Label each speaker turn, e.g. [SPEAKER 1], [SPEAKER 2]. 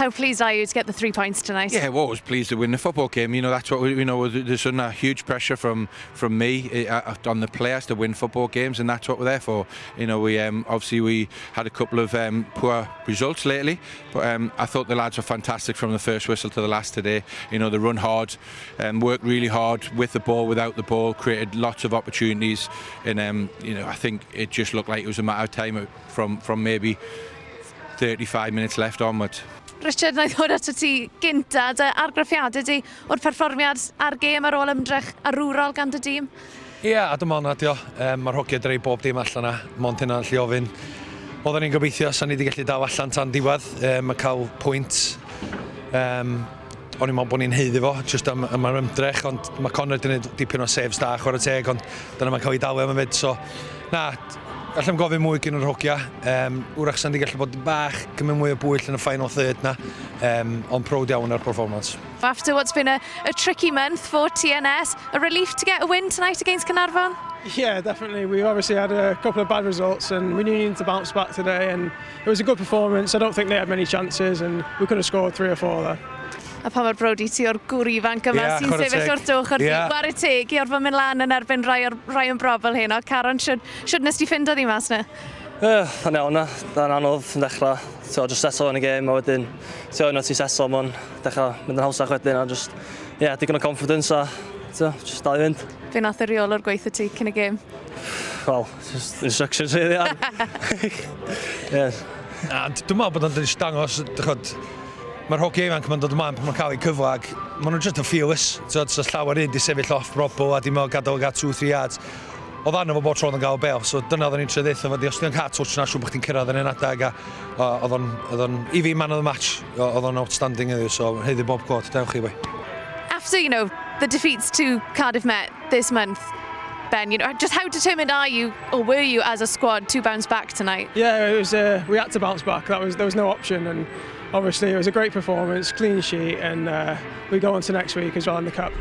[SPEAKER 1] How pleased are you to get the 3 points tonight?
[SPEAKER 2] Yeah, well, I was pleased to win the football game. That's what we, there's a huge pressure from me on the players to win football games, and that's what we're there for. We obviously we had a couple of poor results lately, but I thought the lads were fantastic from the first whistle to the last today. They run hard, worked really hard with the ball, without the ball, created lots of opportunities, and I think it just looked like it was a matter of time from maybe 35 minutes left onwards.
[SPEAKER 1] Richard, na i ddod ato ti gynta, dy argraffiadau di o'r perfformiad a'r gêm ar ôl ymdrech arwrol gan dy dîm?
[SPEAKER 3] Ie, yeah, a dyma hwnna, dio. Mae'r hogiau 'di rhoi bob dim allan na, mond hynna'n gallu ofyn. Oedden ni'n gobeithio, sa'n ni wedi gallu dal allan tan diwedd, a cael pwynt. O'n i'n meddwl bod ni'n haeddu fo, jyst am yr ymdrech, ond mae Conor wedi gwneud dipyn o saves da, chwarae teg, ond dyna mae'n cael ei dalu am y fyd. So, na, allai'm gofyn mwy gyn yr hogia. Wrach sa'n di gallu bod bach gymryd mwy o bwyll yn y final third na, ond proud iawn ar performance.
[SPEAKER 1] After what's been a tricky month for TNS, a relief to get a win tonight against Caernarfon?
[SPEAKER 4] Yeah, definitely. We've obviously had a couple of bad results and we needed to bounce back today, and it was a good performance. I don't think they had many chances and we could have scored three or four there.
[SPEAKER 1] A pa mor browd i ti o'r gŵr ifanc yma
[SPEAKER 3] Ie,
[SPEAKER 1] sy'n
[SPEAKER 3] chwarae
[SPEAKER 1] sefyll
[SPEAKER 3] teg.
[SPEAKER 1] wrth dy ochr di?
[SPEAKER 3] Ie.
[SPEAKER 1] Whare teg i orfod mynd lan yn erbyn rai o'r rai yn brobl heno. Caron, siwd nes di ffindo di mas na?
[SPEAKER 5] Yn iawn na, da'n anodd yn dechrau. So, just settle yn y gêm, a wedyn, ti'n o ti settle, mae'n dechrau mynd yn hawsach wedyn, a just, yeah, digon o confidence, a, so, just dal i fynd.
[SPEAKER 1] Be nath y reolwr gweud 'tho ti cyn y gêm?
[SPEAKER 5] Well, just instructions, really. Yeah.
[SPEAKER 3] A dwi'n meddwl bod o'n dangos, dychod, mae'r hogia ifanc ma'n dod ymlaen pan mae'n cael eu cyfle ac maen nhw'n just yn fearless. So, so llawer un di sefyll off Robbo a di meddwl gadael gael 2-3 yards. Oedd arno fo bob tro oedd yn gael bel, so dyna oedden ni'n trio ddeutha fo, di os ti'n cael touch na, siŵr bod chdi'n cyrraedd yn un adag, a oedd o'n, i fi, man of the match, oedd o'n outstanding heddiw, so haeddu bob clod, dewch chi, boi.
[SPEAKER 1] After the defeats to Cardiff Met this month, Ben, just how determined are you, or were you as a squad, to bounce back tonight?
[SPEAKER 4] Yeah, it was. We had to bounce back. That was there was no option, and obviously it was a great performance, clean sheet, and we go on to next week as well in the cup.